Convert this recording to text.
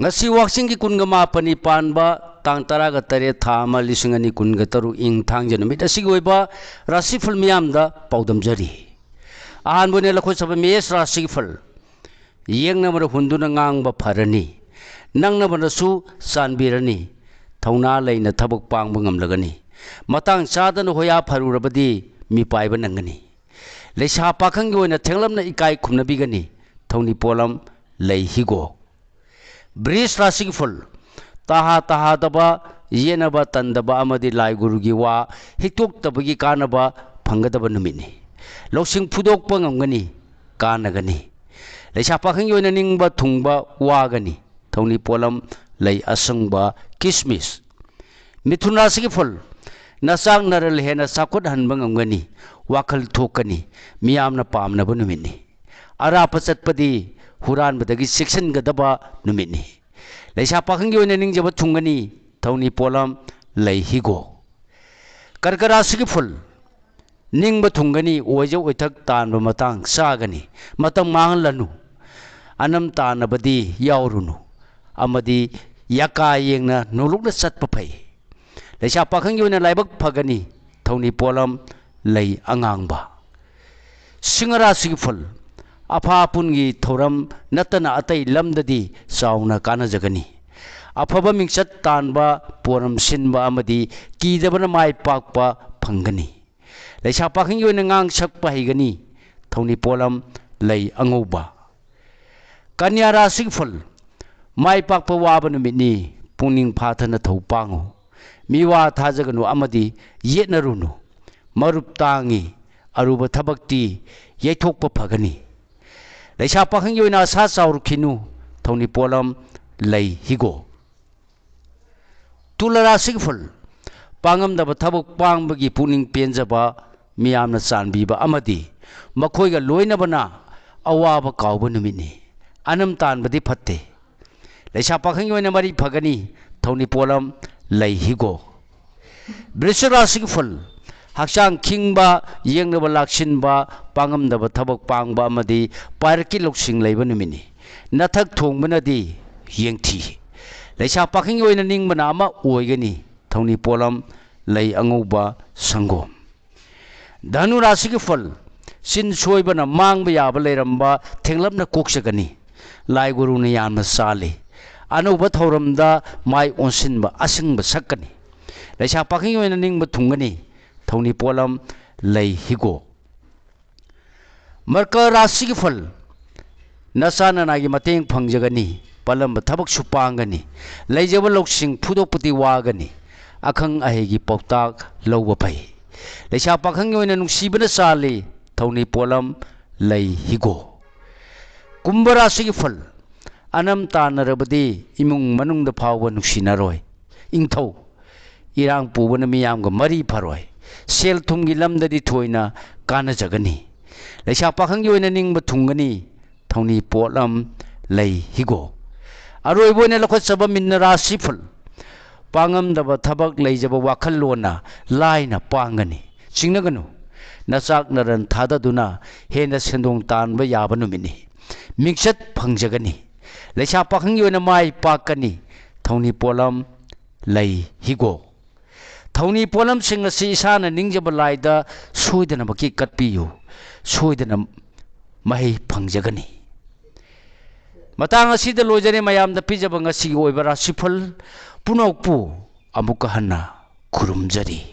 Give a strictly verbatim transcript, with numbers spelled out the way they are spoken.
ꯉꯁꯤ ꯋꯥꯛꯆꯤꯡꯒꯤ ꯀꯨꯟꯒ ꯃꯥꯄꯟꯅꯤ ꯄꯥꯟꯕ ꯇꯥꯡ ꯇꯔꯥꯒ ꯇꯔꯦꯠ, ꯊꯥ ꯑꯃ, ꯂꯤꯁꯤꯡ ꯑꯅꯤ ꯀꯨꯟꯒ ꯇꯔꯨꯛ, ꯏꯪ ꯊꯥꯡꯖ ꯅꯨꯃꯤꯠ ꯑꯁꯤꯒꯤ ꯑꯣꯏꯕ ꯔꯥꯁꯤꯐꯜ ꯃꯤꯌꯥꯝꯗ ꯄꯥꯎꯗꯝꯖꯔꯤ꯫ ꯑꯍꯥꯟꯕ ꯑꯣꯏꯅ ꯂꯧꯈꯣꯏ ꯁꯥꯕ ꯃꯦꯁ ꯔꯥꯁꯤꯒꯤ ꯐꯜ꯫ ꯌꯦꯡꯅꯕꯅ ꯍꯨꯟꯗꯨꯅ ꯉꯥꯡꯕ ꯐꯔꯅꯤ, ꯅꯪꯅꯕꯅꯁꯨ ꯆꯥꯟꯕꯤꯔꯅꯤ, ꯊꯧꯅꯥ ꯂꯩꯅ ꯊꯕꯛ ꯄꯥꯡꯕ ꯉꯝꯂꯒꯅꯤ, ꯃꯇꯥꯡ ꯆꯥꯗꯅ ꯍꯣꯌꯥ ꯐꯔꯨꯔꯕꯗꯤ ꯃꯤꯄꯥꯏꯕ ꯅꯪꯒꯅꯤ꯫ ꯂꯩꯁꯥ ꯄꯥꯈꯪꯒꯤ ꯑꯣꯏꯅ ꯊꯦꯡꯂꯞꯅ ꯏꯀꯥꯏ ꯈꯨꯝꯅꯕꯤꯒꯅꯤ, ꯊꯧꯅꯤ ꯄꯣꯠꯂꯝ ꯂꯩ ꯍꯤꯒꯣꯛ꯫ ꯕ꯭ꯔꯤꯁ ꯔꯥꯁꯤꯒꯤ ꯐꯨꯜ꯫ ꯇꯍꯥ ꯇꯍꯥꯗꯕ, ꯌꯦꯠꯅꯕ ꯇꯟꯗꯕ ꯑꯃꯗꯤ ꯂꯥꯏ ꯒꯨꯔꯨꯒꯤ ꯋꯥ ꯍꯤꯛꯇꯣꯛꯇꯕꯒꯤ ꯀꯥꯟꯅꯕ ꯐꯪꯒꯗꯕ ꯅꯨꯃꯤꯠꯅꯤ꯫ ꯂꯧꯁꯤꯡ ꯐꯨꯗꯣꯛꯄ ꯉꯝꯒꯅꯤ, ꯀꯥꯟꯅꯒꯅꯤ꯫ ꯂꯩꯁꯥ ꯄꯥꯈꯪꯒꯤ ꯑꯣꯏꯅ ꯅꯤꯡꯕ ꯊꯨꯡꯕ ꯋꯥꯒꯅꯤ꯫ ꯊꯧꯅꯤ ꯄꯣꯠꯂꯝ ꯂꯩ ꯑꯁꯪꯕ, ꯀꯤꯁꯃꯤꯁ꯫ ꯃꯤꯊꯨꯟ ꯔꯥꯁꯤꯒꯤ ꯐꯨꯜ꯫ ꯅꯆꯥꯛ ꯅꯔꯜ ꯍꯦꯟꯅ ꯆꯥꯎꯈꯠꯍꯟꯕ ꯉꯝꯒꯅꯤ, ꯋꯥꯈꯜ ꯊꯣꯛꯀꯅꯤ, ꯃꯤꯌꯥꯝꯅ ꯄꯥꯝꯅꯕ ꯅꯨꯃꯤꯠꯅꯤ꯫ ꯑꯔꯥꯞꯄ ꯆꯠꯄꯗꯤ ꯍꯨꯔꯥꯟꯕꯗꯒꯤ ꯆꯦꯛꯁꯤꯟꯒꯗꯕ ꯅꯨꯃꯤꯠꯅꯤ꯫ ꯂꯩꯁꯥ ꯄꯥꯈꯪꯒꯤ ꯑꯣꯏꯅ ꯅꯤꯡꯖꯕ ꯊꯨꯡꯒꯅꯤ, ꯊꯧꯅꯤ ꯄꯣꯠꯂꯝ ꯂꯩ ꯍꯤꯒꯣꯛ꯫ ꯀꯔꯀ ꯔꯥꯁꯤꯒꯤ ꯐꯨꯜ꯫ ꯅꯤꯡꯕ ꯊꯨꯡꯒꯅꯤ, ꯑꯣꯏꯖ ꯑꯣꯏꯊꯛ ꯇꯥꯟꯕ ꯃꯇꯥꯡ ꯆꯥꯒꯅꯤ, ꯃꯇꯝ ꯃꯥꯡꯍꯜꯂꯅꯨ꯫ ꯑꯅꯝ ꯇꯥꯟꯅꯕꯗꯤ ꯌꯥꯎꯔꯨꯅꯨ, ꯑꯃꯗꯤ ꯌꯥꯀꯥ ꯌꯦꯡꯅ ꯅꯣꯂꯨꯛꯅ ꯆꯠꯄ ꯐꯩ꯫ ꯂꯩꯁꯥ ꯄꯥꯈꯪꯒꯤ ꯑꯣꯏꯅ ꯂꯥꯏꯕꯛ ꯐꯒꯅꯤ, ꯊꯧꯅꯤ ꯄꯣꯠꯂꯝ ꯂꯩ ꯑꯉꯥꯡꯕ꯫ ꯁꯤꯡꯍ ꯔꯥꯁꯤꯒꯤ ꯐꯨꯜ꯫ ꯑꯐꯥ ꯑꯄꯨꯟꯒꯤ ꯊꯧꯔꯝ ꯅꯠꯇꯅ ꯑꯇꯩ ꯂꯝꯗꯗꯤ ꯆꯥꯎꯅ ꯀꯥꯟꯅꯖꯒꯅꯤ꯫ ꯑꯐꯕ ꯃꯤꯡꯆꯠ ꯇꯥꯟꯕ, ꯄꯣꯔꯝ ꯁꯤꯟꯕ ꯑꯃꯗꯤ ꯀꯤꯗꯕꯅ ꯃꯥꯏ ꯄꯥꯛꯄ ꯐꯪꯒꯅꯤ꯫ ꯂꯩꯁꯥ ꯄꯥꯈꯪꯒꯤ ꯑꯣꯏꯅ ꯉꯥꯡ ꯁꯛꯄ ꯍꯩꯒꯅꯤ, ꯊꯧꯅꯤ ꯄꯣꯠꯂꯝ ꯂꯩ ꯑꯉꯧꯕ꯫ ꯀꯟꯌꯥ ꯔꯥꯁꯤꯒꯤ ꯐꯨꯜ꯫ ꯃꯥꯏ ꯄꯥꯛꯄ ꯋꯥꯕ ꯅꯨꯃꯤꯠꯅꯤ, ꯄꯨꯛꯅꯤꯡ ꯐꯥꯊꯅ ꯊꯧ ꯄꯥꯡꯉꯨ꯫ ꯃꯤꯋꯥ ꯊꯥꯖꯒꯅꯨ ꯑꯃꯗꯤ ꯌꯦꯠꯅꯔꯨꯅꯨ꯫ ꯃꯔꯨꯞ ꯇꯥꯡꯉꯤ, ꯑꯔꯨꯕ ꯊꯕꯛꯇꯤ ꯌꯩꯊꯣꯛꯄ ꯐꯒꯅꯤ꯫ ꯂꯩꯁꯥ ꯄꯥꯈꯪꯒꯤ ꯑꯣꯏꯅ ꯑꯁꯥ ꯆꯥꯎꯔꯛꯈꯤꯅꯨ, ꯊꯧꯅꯤ ꯄꯣꯠꯂꯝ ꯂꯩ ꯍꯤꯒꯣꯛ꯫ ꯇꯨꯂ ꯔꯥꯁꯤꯒꯤ ꯐꯨꯜ꯫ ꯄꯥꯡꯉꯝꯗꯕ ꯊꯕꯛ ꯄꯥꯡꯕꯒꯤ ꯄꯨꯛꯅꯤꯡ ꯄꯦꯟꯖꯕ, ꯃꯤꯌꯥꯝꯅ ꯆꯥꯟꯕꯤꯕ ꯑꯃꯗꯤ ꯃꯈꯣꯏꯒ ꯂꯣꯏꯅꯕꯅ ꯑꯋꯥꯕ ꯀꯥꯎꯕ ꯅꯨꯃꯤꯠꯅꯤ꯫ ꯑꯅꯝ ꯇꯥꯟꯕꯗꯤ ꯐꯠꯇꯦ꯫ ꯂꯩꯁꯥ ꯄꯥꯈꯪꯒꯤ ꯑꯣꯏꯅ ꯃꯔꯤ ꯐꯒꯅꯤ, ꯊꯧꯅꯤ ꯄꯣꯠꯂꯝ ꯂꯩ ꯍꯤꯒꯣꯛ꯫ ꯕ꯭ꯔꯤꯁ ꯔꯥꯁꯤꯒꯤ ꯐꯨꯜ꯫ ꯍꯛꯆꯥꯡ ꯈꯤꯡꯕ, ꯌꯦꯡꯅꯕ ꯂꯥꯛꯁꯤꯟꯕ, ꯄꯥꯡꯉꯝꯗꯕ ꯊꯕꯛ ꯄꯥꯡꯕ ꯑꯃꯗꯤ ꯄꯥꯏꯔꯛꯀꯤ ꯂꯧꯁꯤꯡ ꯂꯩꯕ ꯅꯨꯃꯤꯠꯅꯤ꯫ ꯅꯊꯛ ꯊꯣꯡꯕꯅꯗꯤ ꯌꯦꯡꯊꯤ꯫ ꯂꯩꯁꯥ ꯄꯥꯈꯪꯒꯤ ꯑꯣꯏꯅ ꯅꯤꯡꯕꯅ ꯑꯃ ꯑꯣꯏꯒꯅꯤ꯫ ꯊꯧꯅꯤ ꯄꯣꯠꯂꯝ ꯂꯩ ꯑꯉꯧꯕ ꯁꯪꯒꯣꯝ꯫ ꯙꯅꯨ ꯔꯥꯁꯤꯒꯤ ꯐꯜ, ꯆꯤꯟ ꯁꯣꯏꯕꯅ ꯃꯥꯡꯕ ꯌꯥꯕ ꯂꯩꯔꯝꯕ ꯊꯦꯡꯂꯞꯅ ꯀꯣꯛꯆꯒꯅꯤ꯫ ꯂꯥꯏ ꯒꯨꯔꯨꯅ ꯌꯥꯝꯅ ꯆꯥꯜꯂꯤ꯫ ꯑꯅꯧꯕ ꯊꯧꯔꯝꯗ ꯃꯥꯏ ꯑꯣꯟꯁꯤꯟꯕ ꯑꯁꯤꯡꯕ ꯁꯛꯀꯅꯤ꯫ ꯂꯩꯁꯥ ꯄꯥꯈꯪꯒꯤ ꯑꯣꯏꯅ ꯅꯤꯡꯕ ꯊꯨꯡꯒꯅꯤ꯫ ꯊꯧꯅꯤ ꯄꯣꯠꯂꯝ ꯂꯩ ꯍꯤꯒꯣꯛ꯫ ꯃꯔꯀ ꯔꯥꯁꯤꯒꯤ ꯐꯜ, ꯅꯆꯥ ꯅꯅꯥꯏꯒꯤ ꯃꯇꯦꯡ ꯐꯪꯖꯒꯅꯤ꯫ ꯄꯜꯂꯝꯕ ꯊꯕꯛꯁꯨ ꯄꯥꯡꯒꯅꯤ꯫ ꯂꯩꯖꯕ ꯂꯧꯁꯤꯡ ꯐꯨꯗꯣꯛꯄꯗꯤ ꯋꯥꯒꯅꯤ꯫ ꯑꯈꯪ ꯑꯍꯩꯒꯤ ꯄꯥꯎꯇꯥꯛ ꯂꯧꯕ ꯐꯩ꯫ ꯂꯩꯁꯥ ꯄꯥꯈꯪꯒꯤ ꯑꯣꯏꯅ ꯅꯨꯡꯁꯤꯕꯅ ꯆꯥꯜꯂꯤ꯫ ꯊꯧꯅꯤ ꯄꯣꯠꯂꯝ ꯂꯩ ꯍꯤꯒꯣꯛ꯫ ꯀꯨꯝꯚ ꯔꯥꯁꯤꯒꯤ ꯐꯜ, ꯑꯅꯝ ꯇꯥꯟꯅꯔꯕꯗꯤ ꯏꯃꯨꯡ ꯃꯅꯨꯡꯗ ꯐꯥꯎꯕ ꯅꯨꯡꯁꯤꯅꯔꯣꯏ꯫ ꯏꯪꯊꯧ, ꯏꯔꯥꯡ ꯄꯨꯕꯅ ꯃꯤꯌꯥꯝꯒ ꯃꯔꯤ ꯐꯔꯣꯏ꯫ ꯁꯦꯜ ꯊꯨꯝꯒꯤ ꯂꯝꯗꯗꯤ ꯊꯣꯏꯅ ꯀꯥꯟꯅꯖꯒꯅꯤ꯫ ꯂꯩꯁꯥ ꯄꯥꯈꯪꯒꯤ ꯑꯣꯏꯅ ꯅꯤꯡꯕ ꯊꯨꯡꯒꯅꯤ꯫ ꯊꯧꯅꯤ ꯄꯣꯠꯂꯝ ꯂꯩ ꯍꯤꯒꯣꯛ꯫ ꯑꯔꯣꯏꯕ ꯑꯣꯏꯅ ꯂꯧꯈꯠꯆꯕ ꯃꯤꯟꯅ ꯔꯥꯁꯤ ꯐꯜ, ꯄꯥꯡꯉꯝꯗꯕ ꯊꯕꯛ ꯂꯩꯖꯕ ꯋꯥꯈꯜꯂꯣꯟꯅ ꯂꯥꯏꯅ ꯄꯥꯡꯒꯅꯤ꯫ ꯆꯤꯡꯅꯒꯅꯨ꯫ ꯅꯆꯥꯛ ꯅꯔꯟ ꯊꯥꯗꯗꯨꯅ ꯍꯦꯟꯅ ꯁꯦꯟꯗꯣꯡ ꯇꯥꯟꯕ ꯌꯥꯕ ꯅꯨꯃꯤꯠꯅꯤ꯫ ꯃꯤꯡꯆꯠ ꯐꯪꯖꯒꯅꯤ꯫ ꯂꯩꯁꯥ ꯄꯥꯈꯪꯒꯤ ꯑꯣꯏꯅ ꯃꯥꯏ ꯄꯥꯛꯀꯅꯤ꯫ ꯊꯧꯅꯤ ꯄꯣꯠꯂꯝ ꯂꯩ ꯍꯤꯒꯣꯛ꯫ ꯊꯧꯅꯤ ꯄꯣꯠꯂꯝꯁꯤꯡ ꯑꯁꯤ ꯏꯁꯥꯅ ꯅꯤꯡꯖꯕ ꯂꯥꯏꯗ ꯁꯣꯏꯗꯅꯃꯛꯀꯤ ꯀꯠꯄꯤꯌꯨ꯫ ꯁꯣꯏꯗꯅ ꯃꯍꯩ ꯐꯪꯖꯒꯅꯤ꯫ ꯃꯇꯥꯡ ꯑꯁꯤꯗ ꯂꯣꯏꯖꯔꯦ꯫ ꯃꯌꯥꯝꯗ ꯄꯤꯖꯕ ꯉꯁꯤꯒꯤ ꯑꯣꯏꯕ ꯔꯥꯁꯤꯐꯜ ꯄꯨꯝꯅꯃꯛꯄꯨ ꯑꯃꯨꯛꯀ ꯍꯟꯅ ꯈꯨꯔꯨꯝꯖꯔꯤ꯫